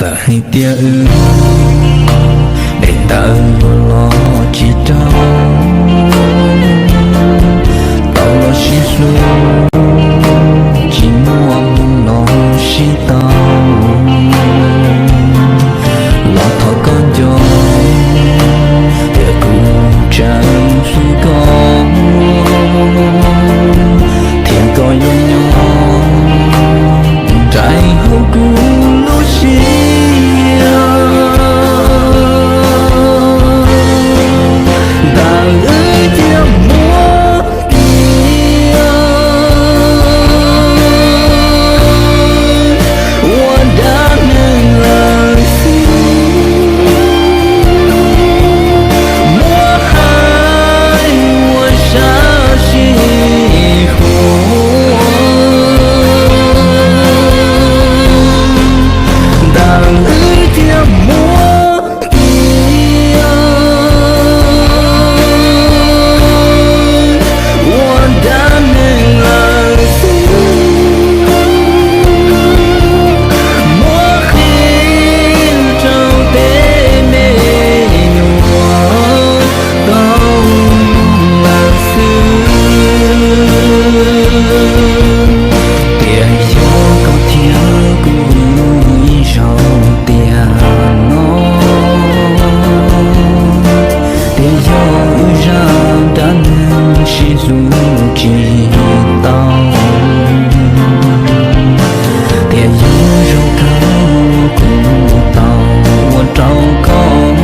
Txawm hais tias wb nqis ntawm los tsis raug, tau los sib hlub, tsis muaj moo los sib tau, los thov koj nco tias kuv tseem hlub koj, thiab koj yuav nyob nraim hauv kuv lub siab. Ntawm wb thiaj muab kiag ua dab neeg lawm xwb, muab hais ua sab sij huam. Ntawm wb thiaj muab kiag ua dab neeg lawm xwb, muab qhia rau tej me nyuam tau lawm xwb. Tias yog koj thiab kuv ib zaug tiam no, tias yog wb zaj dab neeg sib hlub tsis tau, tias yog zoo kawg kuv tau ua rau koj,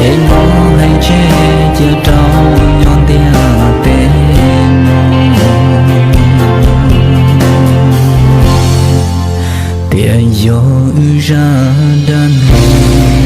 es mob hais tseg cia rau nyob ntiaj teb no. Tias yog wb zaj dab neeg